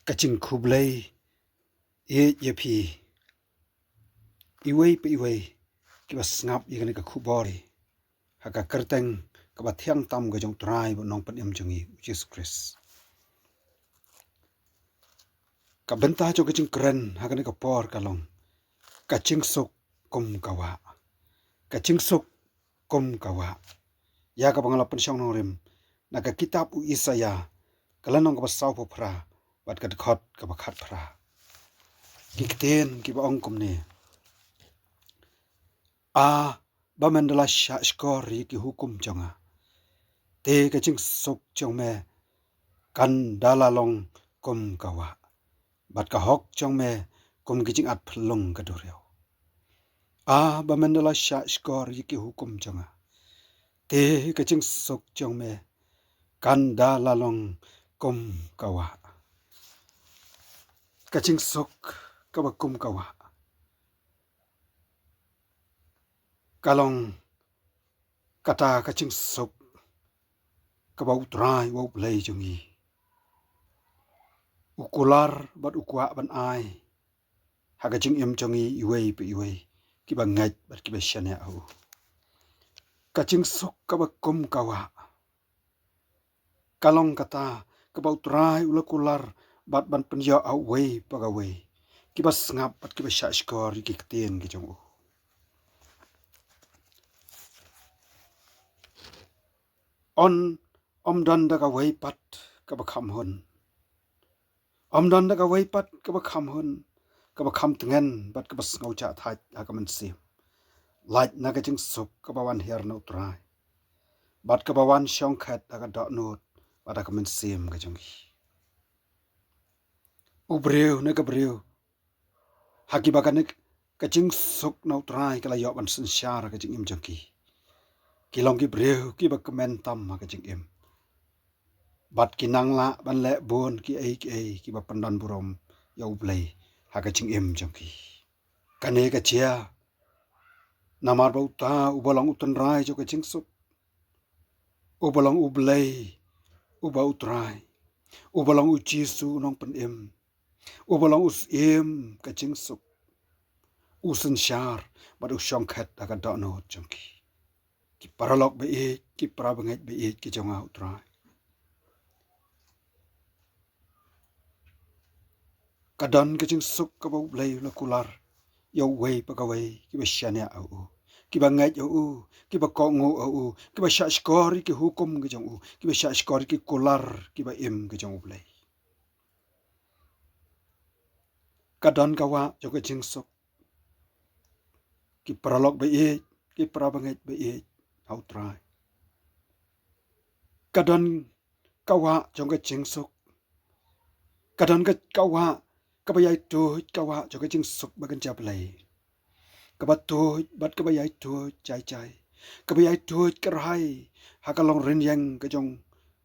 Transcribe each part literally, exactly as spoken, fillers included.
Ka jingkhublei ïa phi iwei pa iwei kiba sngap ïa kane ka khubor ha ka kyrteng kaba thiang tam ka jong U Trai bad Nongpynim jong ngi U Jisu Khrist. Ka bynta jong ka jingkren ha kane ka por ka long ka jingsuk kum ka wah. Ka jingsuk kum ka wah. Ïa kaba nga la pynshong nongrim na ka kitab u Isaïah, ka lynnong kaba sawphew phra bad ka dkhot kaba khatphra. Ki ktien kiba ong kumne: A ba men da la shahshkor ïa ki hukum jong nga, te ka jingsuk jong me kan da la long kum ka wah, bad ka hok jong me kum ki jingat phyllung ka duriaw. A ba men da la shahshkor ïa ki hukum jong nga, te ka jingsuk jong me kan da la long kum ka wah. Ka jingsuk kaba kum ka wah ka long kata ka jingsuk kaba U Trai, U Blei jong ngi, u kular bad u kwah ban ai ha ka jingim jong ngi iwei pa iwei kiba ngeit bad kiba shaniah ha u. Ka jingsuk kaba kum ka wah ka long kata kaba U Trai u la kular bad ban pynïoh ha uwei pa kawei kiba sngap bad kiba shahshkor ïa ki ktien ki jong u. Ym, ym don da kawei pat kaba kham hun. Ym don da kawei pat kaba kham hun, kaba kham tngen bad kaba sngewjah thait ha ka mynsiem, lait na ka jingsuk kaba wan hiar na U Trai bad kaba wan shongkhet ha ka dohnud bad ha ka mynsiem ka jong ngi. U briew ne ka briew ha kiba kane ka jingsuk na U Trai ka la ïoh ban synshar ha ka jingim jong ki, ki long ki briew kiba kmen tam ha ka jingim bad ki nang lah ban leh bun kiei kiei kiba pyndonburom ïa U Blei ha ka jingim jong ki. Kane ka jia namar ba uta uba long u tynrai jong ka jingsuk, uba long U Blei, uba U Trai, uba long U Jisu u Nongpynim, uba long u Syiem ka jingsuk, u synshar bad u shongkhet ha ka dohnud jong ki. Ki paralok ba ïeit, ki para bangeit ba ïeit ki jong nga U Trai, ka don ka jingsuk kaba U Blei u la kular ïa uwei pa kawei kiba shaniah ha u, kiba ngeit ha u, kiba kohnguh ha u, kiba shahshkor ïa ki hukum ki jong u, kiba shahshkor ïa ki kular kiba im ki jong U Blei. Ka don ka wah jong ka jingsuk, ki paralok ba ïeit, ki para bangeit ba ïeit ha U Trai. Ka don ka wah jong ka jingsuk, ka don ka, ka wah kaba ïai tuid, ka wah jong ka jingsuk ba kynja Blei, kaba tuid bad kaba ïai tuid jai jai, kaba ïai tuid kyrhai ha ka longrynïeng ka jong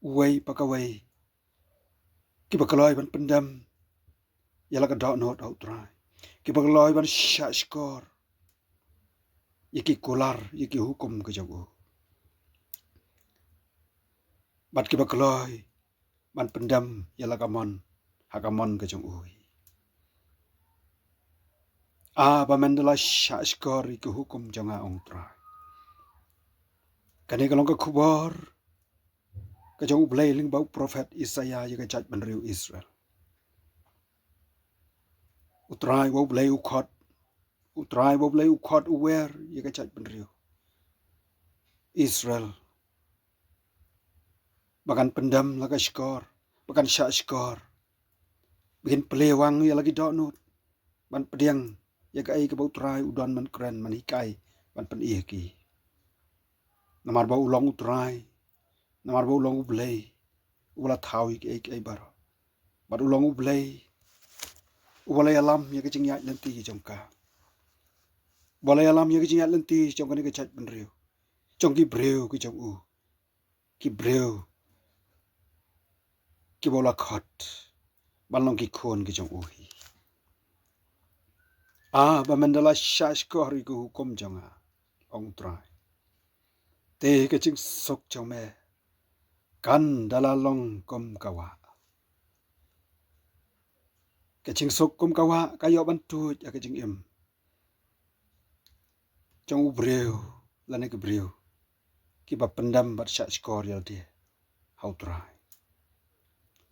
uwei pa kawei, kiba kloi ban pyndem ïa la ka dohnud ha U Trai, kiba kloi ban shahshkor ïa ki kular, ïa ki hukum ki jong u, bad kiba kloi ban pyndem ïa la ka mon ha ka mon ka jong u. A ba men da la shahshkor ïa ki hukum jong nga, ong U Trai. Kane ka long ka khubor ka jong U Blei lyngba u prophet Isaïah ïa ka jaitbynriew Israel. U Trai uba U Blei u khot, U Trai uba U Blei u khot u wer ïa ka jaitbynriew Israel ba kan pyndem la ka shkor, ba kan shahshkor, ba kin plie wang ïa la ki dohnud ban pdiang ïa kaei kaba U Trai u don ban kren, ban hikai, ban pyni ha ki. Namar ba u long U Trai, namar ba u long U Blei uba la thaw ïa kiei kiei baroh, bad u long U Blei uba la ïalam ïa ka jingïaid lynti jong ka, uba la ïalam ïa ka jingïaid lynti jong kane ka jaitbynriew, jong ki briew ki jong u, ki briew kiba u la khot ban long ki khun ki jong u hi. A ba men da la shahshkor ïa ki hukum jong nga, ong U Trai, te ka jingsuk jong me kan da la long kum ka wah. Ka jingsuk kum ka wah ka ïoh ban tuid ha ka jingim jong u briew lane ki briew kiba pyndem bad shahshkor ïa lade ha u Trai.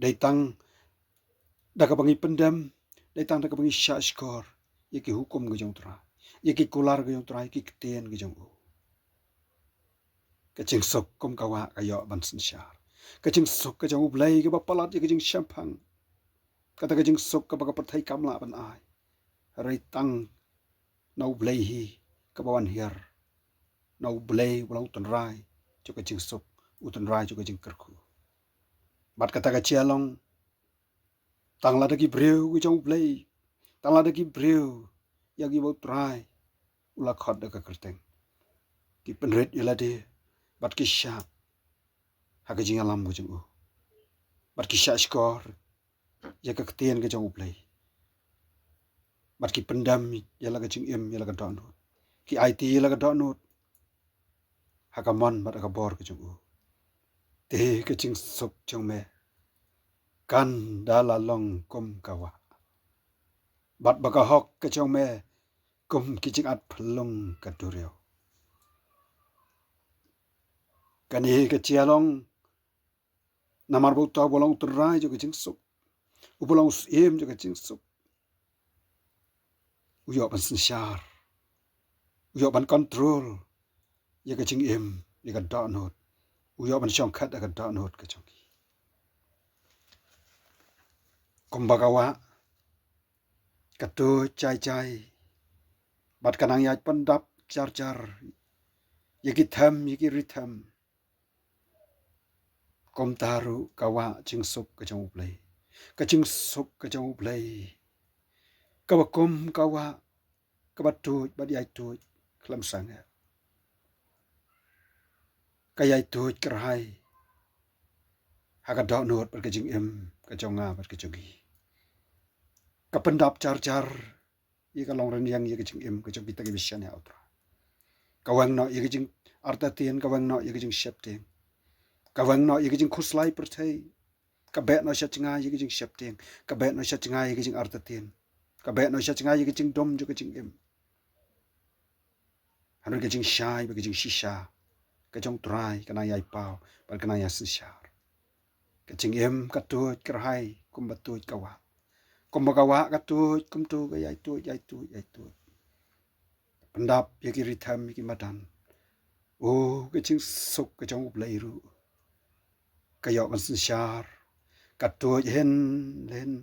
Dei tang da kaba ngi pyndem, dei tang da kaba ngi shahshkor ïa ki hukum ka jong u Trai, ïa ki kular ka jong u Trai, ïa ki ktien ka jong u. Ka jingsuk kum ka wah ka ïoh ban synshar. Ka jingsuk ka jong U Blei kaba palat ïa ka jingshemphang. Kata ka jingsuk kaba ka pyrthei kam lah ban ai. Hynrei tang na U Blei hi kaba wan hiar. Na U Blei uba long u tynrai jong ka jingsuk, u tynrai jong ka jingkyrkhu. Bad kata ka jia long, tang lada ki briew ki jong U Blei, tang lada ki briew ïa kiba u Trai u la khot da ka kyrteng, ki pynrit ïa lade bad ki shah ha ka jingïalam ka jong u, bad ki shahshkor ïa ka ktien ka jong U Blei, bad ki pyndem ïa la ka jingim ïa la ka dohnud, ki aiti ïa la ka dohnud ha ka mon bad ha ka bor ka jong u. Te ka jingsuk jong me kan da la long kum ka wah, bad ba ka hok ka jong me kum ki jingat phyllung ka duriaw. Kane ka jia long namar ba uta uba long u tynrai jong ka jingsuk, uba long u syiem jong ka jingsuk, u ïoh ban synshar, u ïoh ban kontrol ïa ka jingim, ïa ka dohnud, u ïoh ban shongkhat ïa ka dohnud ka jong ki. Kumba ka wah ka tuid jai jai bad ka nang ïaid pyndap jar jar ïa ki them ïa ki ri them, kumta ruh ka wah jingsuk ka jong U Blei, ka jingsuk ka jong U Blei, kaba kum ka wah kaba tuid bad ïai tuid khlem sangeh. Ka ïai tuid kyrhai ha ka dohnud bad ka jingim ka jong nga bad ka jong ngi. Ka pyndap jar jar ïa ka long rynïeng ïa ka jingim ka jong kita kiba shaniah ha u Trai. Ka weng noh ïa ka jingartatien, ka weng noh ïa ka jingsheptieng, ka weng noh ïa ka jingkhuslai pyrthei. Ka beh noh sha jngai ïa ka jingsheptieng, ka beh noh sha jngai ïa ka jingartatien, ka beh noh sha jngai ïa ka jingdum jong ka jingim. Hynrei ka jingshai bad ka jingshisha ka jong u Trai ka nang ïai paw bad ka nang ïai synshar. Ka jingim ka tuid kyrhai kumba tuid ka wah, kumba ka wah ka tuid kumto ka ïai tuid, ïai tuid, ïai tuid. Pyndap ïa ki ri them ïa ki madan. O, ka jingsuk ka jong U Blei ruh ka ïoh ban synshar, ka tuid hin la hin,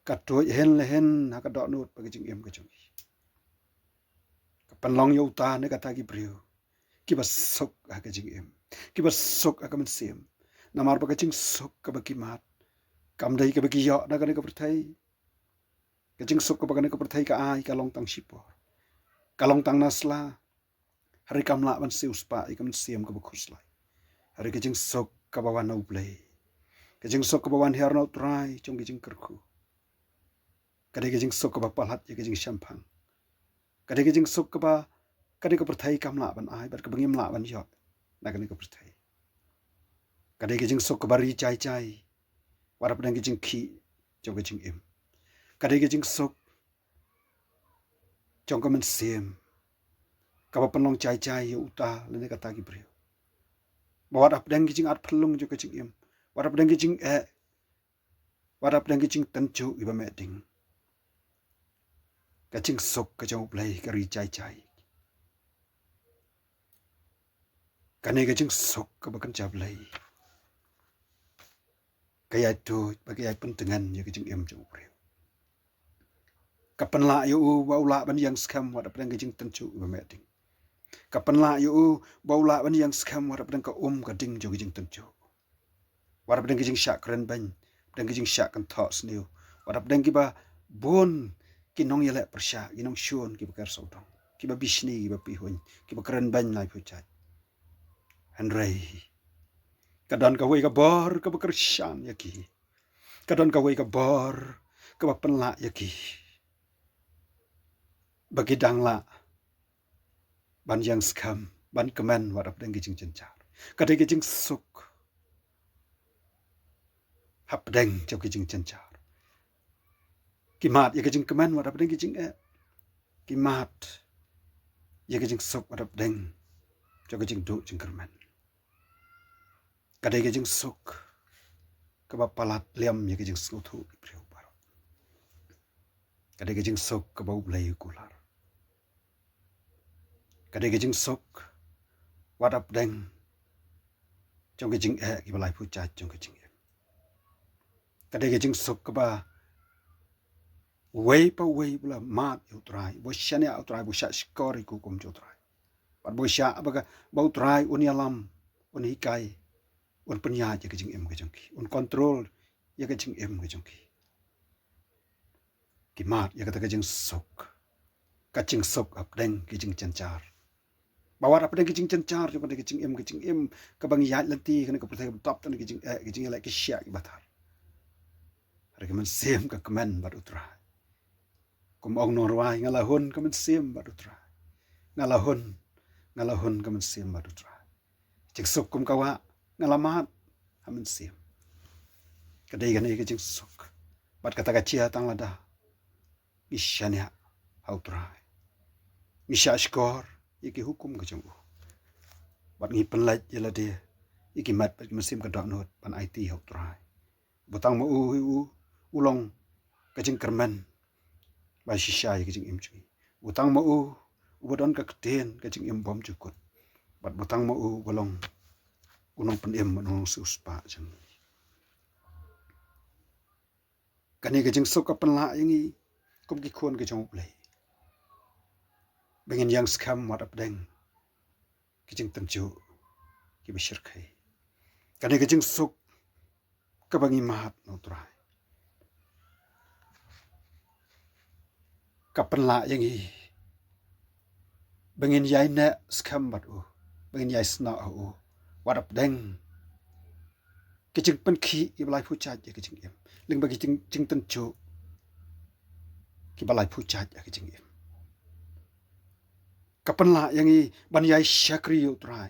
ka tuid hin la hin ha ka dohnud bad ka jingim ka jong ngi. Ka pynlong ïa uta ne kata ki briew kiba suk ha ka jingim, kiba suk ha ka mynsiem. Namar ba ka jingsuk kaba ki mad kam dei kaba ki ïoh na kane ka pyrthei. Ka jingsuk kaba kane ka pyrthei ka ai ka long tang shipor, ka long tang na sla. Hynrei kam lah ban siewspah ïa ka mynsiem kaba khuslai. Hynrei ka jingsuk kaba wan na U Blei, ka jingsuk kaba wan hiar na u Trai jong ka jingkyrkhu, ka dei ka jingsuk kaba palat ïa ka jingshemphang. Ka dei ka jingsuk kaba kane ka pyrthei kam lah ban ai bad kaba ngim lah ban ïoh na kane ka pyrthei. Ka dei ka jingsuk kaba ri jai jai wat hapdeng ka jingkhih jong ka jingim. Ka dei ka jingsuk jong ka mynsiem kaba pynlong jai jai ïa uta lane kata ki briew. Ba wat hapdeng ka jingat phyllung jong ka jingim, wat hapdeng ka jingeh, wat hapdeng ka jingtynjuh iba meh ding, ka jingsuk ka jong U Blei ka ri jai jai. Kane ka jingsuk kaba kynja Blei ka ïai tuid bad ka ïai pyntngen ïa ka jingim jong u briew. Ka pynlah ïa u ba u lah ban ïeng skhem wat hapdeng ka jingtynjuh iba meh ding. Ka pynlah ïa u ba u lah ban ïeng skhem wat hapdeng ka um ka ding jong ka jingtynjuh, wat hapdeng ka jingshah kren beiñ, hapdeng ka jingshah kynthoh sniew, wat hapdeng kiba bun ki nongïaleh pyrshah, ki nongshun kiba ker sawdong, kiba bishni, kiba pihuiñ, kiba kren beiñ laiphew jait. Hynrei ka don kawei ka bor kaba kyrshan ïa ki, ka don kawei ka bor kaba pynlah ïa ki ba ki dang lah ban ïeng skhem, ban kmen wat hapdeng ki jingjynjar. Ka dei ki jingsuk hapdeng jong ki jingjynjar. Ki mad ïa ka jingkmen wat hapdeng ki jingeh. Ki mad ïa ka jingsuk wat hapdeng jong ka jingduh jingkyrmen. Ka dei ka jingsuk kaba palat liam ïa ka jingsngewthuh ki briew baroh. Ka dei ka jingsuk kaba U Blei u kular. Ka dei ka jingsuk wat hapdeng jong ka jingeh kiba laiphew jait jong ka jingim. Ka dei ka jingsuk kaba uwei pa uwei ba la mad ïa U Trai, ba shaniah ha U Trai, ba shah shkor ïa ka hukum jong U Trai, bad ba shah ba ka, ba U Trai un ïalam, un hikai, un pynïaid ïa ka jingim ka jong ki, un control ïa ka jingim ka jong ki. Ki mad ïa kata ka jingsuk, ka jingsuk hapdeng ki jingjynjar. Ba wat hapdeng ki jingjynjar jong kane ka jingim, ka jingim kaba ngi ïaid lynti, kane ka pyrthei kaba dap tang ki jingeh, ki jingeh, ki shiah, kiba thar. Hynrei ka mynsiem ka kmen bad U Trai. Kum ong u nongrwai, nga la hun ka mynsiem bad U Trai. Nga la hun, nga la hun ka mynsiem bad U Trai. Jingsuk kum ka wah, nga la mad ha mynsiem. Ka dei kane ka jingsuk. Bad kata ka jia tang lada ngi shaniah ha U Trai, ngi shah shkor ïa ki hukum ka jong u, bad ngi pynlait ïa lade ïa ki met bad ki mynsiem ka dohnud ban aiti ha U Trai. Ba tang ma u hi u, u long ka jingkyrmen ba shisha ïa ka jingim jong ngi. Ba tang ma u, uba don ka ktien ka jingim bymjukut. Bad ba tang ma u, uba long u nongpynim, u nongsiewspah jong ngi. Kane ka jingsuk ka pynlah ïa ngi kum ki khun ka jong U Blei, ba ngin ïeng skhem wat hapdeng ki jingtynjuh kiba shyrkhei. Kane ka jingsuk kaba ngi mad na U Trai ka pynlah ïa ngi ba ngin ïai neh skhem bad u, ba ngin ïai snoh ha u wat hapdeng ki jingpynkhih kiba laiphew jait ïa ka jingim, lyngba ki jing, jingtynjuh kiba laiphew jait ïa ka jingim. Ka pynlah ïa ngi ban ïai shakri ïa U Trai,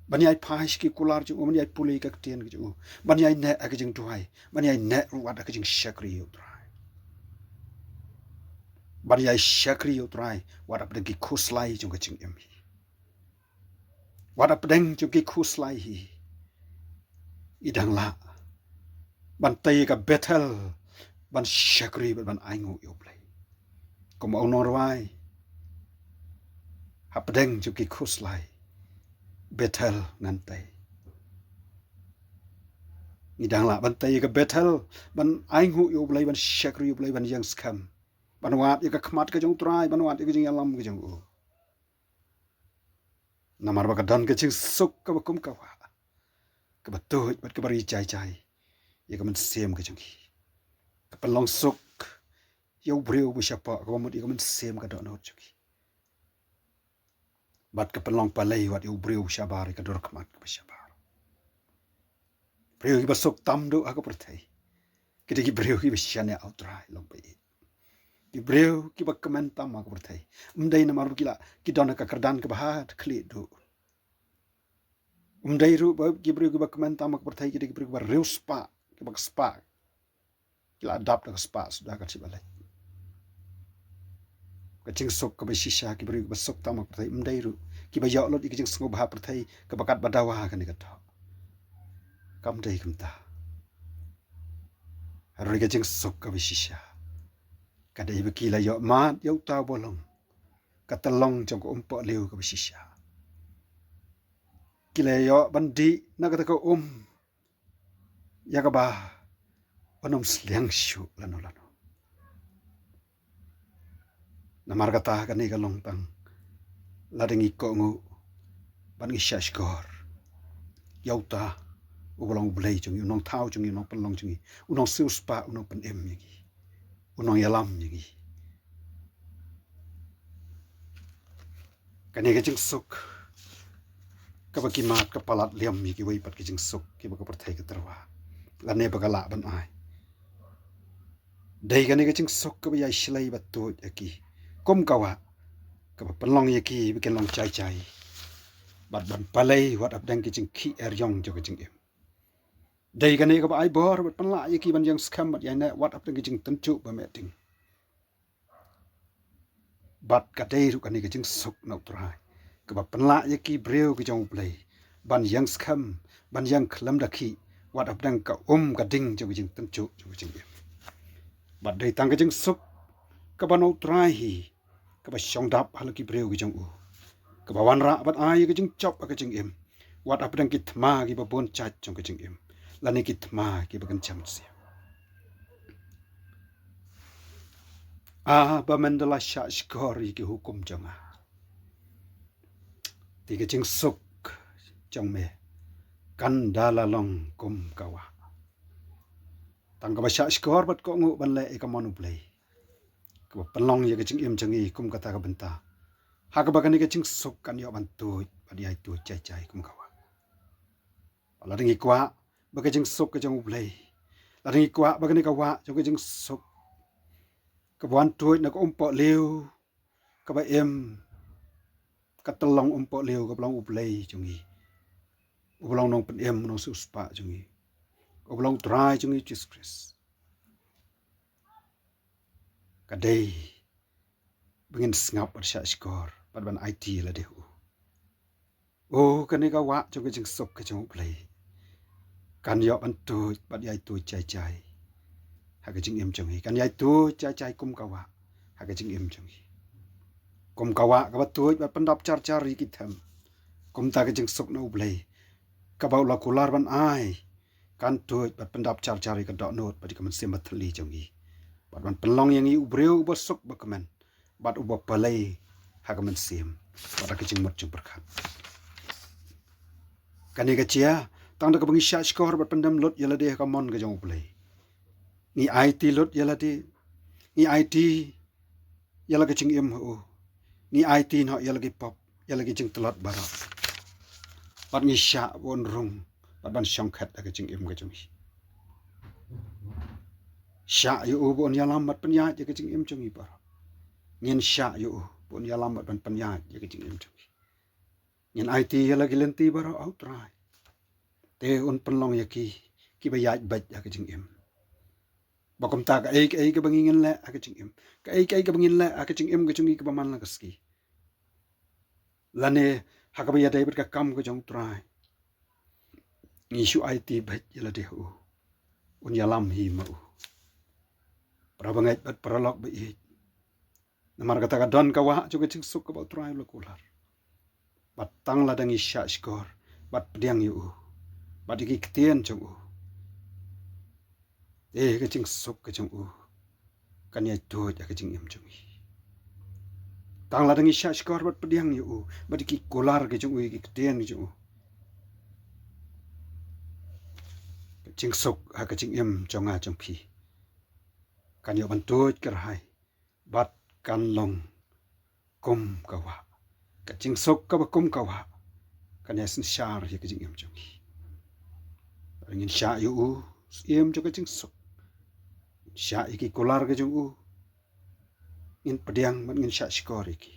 ban ïai phai sha ki kular jong u, ban ïai pule ka ktien ka jong u, ban ïai neh ha ka jingduwai, ban ïai neh ruh wat ha ka jingshakri ïa U Trai, ban ïai shakri ïa U Trai wat hapdeng ki khuslai jong ka jingim hi. Wat hapdeng jong ki khuslai hi, ngi dang lah ban tei ïa ka Bethel, ban shakri bad ban ainguh ïa U Blei. Kum u nongrwai, hapdeng jong ki khuslai Bethel ngan tei. Ngi dang lah ban tei ïa ka Bethel, ban ainguh ïa U Blei, ban shakri ïa U Blei, ban ïeng skhem, ban wad ïa ka khmat ka jong U Trai, ban wad ïa ka jingïalam ka jong u. Namar ba ka don ka jingsuk kaba kum ka wah, kaba tuid bad kaba ri jai jai ïa ka mynsiem ka jong ngi. Ka pynlong suk ïa u briew ba shapoh, kaba mut ïa ka mynsiem ka dohnud jong ngi, bad ka pynlong palei wat ïa u briew ba shabar ïa ka dur khmat kaba shabar. Briew kiba suk tam duh ha ka pyrthei ki dei ki briew kiba shaniah ha U Trai, long ba ïeit. Ki briew kiba kmen tam ha ka pyrthei, ym dei namar ba ki la, ki don ha ka kyrdan kaba ha khlieh duh. Ym dei ruh ba ki briew kiba kmen tam ha ka pyrthei ki dei ki briew kiba riewspah, kiba spah, ki la dap da ka spah suda ka shibit leit. Ka jingsuk kaba shisha, ki briew kiba suk tam ha ka pyrthei ym dei ruh kiba ïoh lut ïa ka jingsngewbha pyrthei kaba katba dawa kane ka doh. Kam dei kumta. Hynrei ka jingsuk kaba shisha ka dei ba ki la ïoh mad ïa uta uba long ka tyllong jong ka umpohliew kaba shisha. Ki la ïoh ban dih na kata ka um ïa kaba un ym sliang shuh lano lano. Namar kata kane ka long tang lada ngi kohnguh bad ngi shahshkor ïa uta uba long U Blei jong ngi, u nongthaw jong ngi, u nongpynlong jong ngi, u nongsiewspah, u nongpynim ïa ngi, u nongïalam ïa ngi. Kane ka jingsuk kaba ki mad ka palat liam ïa kiwei pat ki jingsuk kiba ka pyrthei ka tyrwa lane ba ka lah ban ai. Dei kane ka jingsuk kaba ïai shlei ba tuid ïa ki kum ka wah, kaba pynlong ïa ki ba kin long jai jai bad ban palei wat hapdeng ki jingkhih eriong jong ka jingim. Dei kane kaba ai bor bad pynlah ïa ki ban ïeng skhem bad ïaineh wat hapdeng ki jingtynjuh ba meh ding. Bad ka dei ruh kane ka jingsuk na U Trai kaba pynlah ïa ki briew ki jong U Blei ban ïeng skhem, ban ïeng khlem da khih wat hapdeng ka um ka ding jong ka jingtynjuh jong ka jingim. Bad dei tang ka jingsuk kaba na U Trai hi kaba shong dap ha la ki briew ki jong u, kaba wanrah bad ai ka jingjop ha ka jingim wat hapdeng ki thma kiba bun jait jong ka jingim lane ki thma kiba kynja mynsiem. A ba men da la shah shkor ïa ki hukum jong nga, te ka jingsuk jong me kan da la long kum ka wah. Tang kaba shah shkor bad kohnguh ban leh ïa ka mon U Blei kaba pynlong ïa ka jingim jong ngi kum kata ka bynta ha kaba kane ka jingsuk kan ïoh ban tuid bad ïai tuid jai jai kum ka wah. Lada ngi kwah ba ka jingsuk ka jong U Blei, lada ngi kwah ba kane ka wah jong ka jingsuk kaba wan tuid na ka umpohliew kaba im, ka tyllong umpohliew kaba long U Blei jong ngi, uba long Nongpynim Nongsiewspah jong ngi, uba long U Trai jong ngi Jisu Khrist, ka dei ba ngin sngap bad shah shkor bad ban aiti ïa lade ha u. O kane ka wah jong ka jingsuk ka jong U Blei kan ïoh ban tuid bad ïai tuid jai jai ha ka jingim jong ngi, kan ïai tuid jai jai kum ka wah ha ka jingim jong ngi, kum ka wah kaba tuid bad pyndap jar jar ïa ki them. Kumta ka jingsuk na U Blei kaba u la kular ban ai kan tuid bad pyndap jar jar ïa ka dohnud bad ïa ka mynsiem bathylliew jong ngi bad ban pynlong ïa ngi u briew uba suk ba kmen bad uba pynlait ha ka mynsiem bad ha ka jingmut jingpyrkhat. Kane ka jia tang da kaba ngi shah shkor bad pyndem lut ïa lade ha ka mon ka jong U Blei. Ngi aiti lut ïa lade, ngi aiti ïa la ka jingim ha u, ngi aiti noh ïa la ki pop, ïa la ki jingtlot baroh, bad ngi shah ba un rung bad ban shong khet ha ka jingim ka jong ngi. Shah ïa u ba un ïalam bad pynïaid ïa ka jingim jong ngi baroh. Ngin shah ïa u ba un ïalam bad ban pynïaid ïa ka jingim jong ngi. Ngin aiti ïa la ki lynti baroh ha U Trai, te un pynlong ïa ki kiba ïaid beit ha ka jingim. Ba kumta kaei kaei kaba ngi ngin leh ha ka jingim, kaei kaei kaba ngin leh ha ka jingim ka jong ngi kaba man la ka sngi, lane ha kaba ïadei bad ka kam ka jong U Trai, ngi shu aiti beit ïa lade ha u, un ïalam hi ma u. Para bangeit bad paralok ba ïeit, namar kata ka don ka wah jong ka jingsuk kaba U Trai u la kular. Bad tang lada ngi shah shkor bad pdiang ïa u bad ïa ki ktien jong u, te ka jingsuk ka jong u kan ïai tuid ha ka jingim jong ngi. Tang lada ngi shah shkor bad pdiang ïa u bad ïa ki kular ka jong u, ïa ki ktien ka jong u, ka jingsuk ha ka jingim jong nga jong phi kan ïoh ban tuid kyrhai bad kan long kum ka wah. Ka jingsuk kaba kum ka wah kan ïai synshar ïa ka jingim jong ngi. Lada ngin shah ïa u, u syiem jong ka jingsuk, ngin shah ïa ki kular ka jong u, ngin pdiang bad ngin shah shkor ïa ki,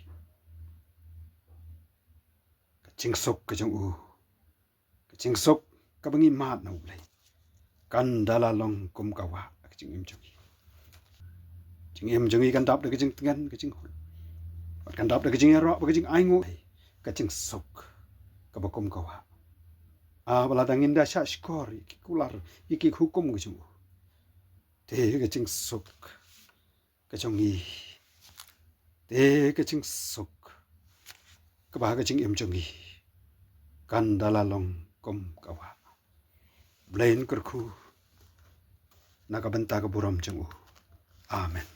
ka jingsuk ka jong u, ka jingsuk kaba ngi mad na U Blei, kan da la long kum ka wah ha ka jingim jong ngi. Jingim jong ngi kan dap da ka jingtngen, ka jinghun, bad kan dap da ka jingïaroh bad ka jingainguh. Ka jingsuk kaba kum ka wah, a ba lada ngin da shah shkor ïa ki kular, ïa ki hukum ka jong u, te ka jingsuk ka jong ngi, te ka jingsuk kaba ha ka jingim jong ngi kan da la long kum ka wah. Blei un kyrkhu na ka bynta ka burom jong u. Amen.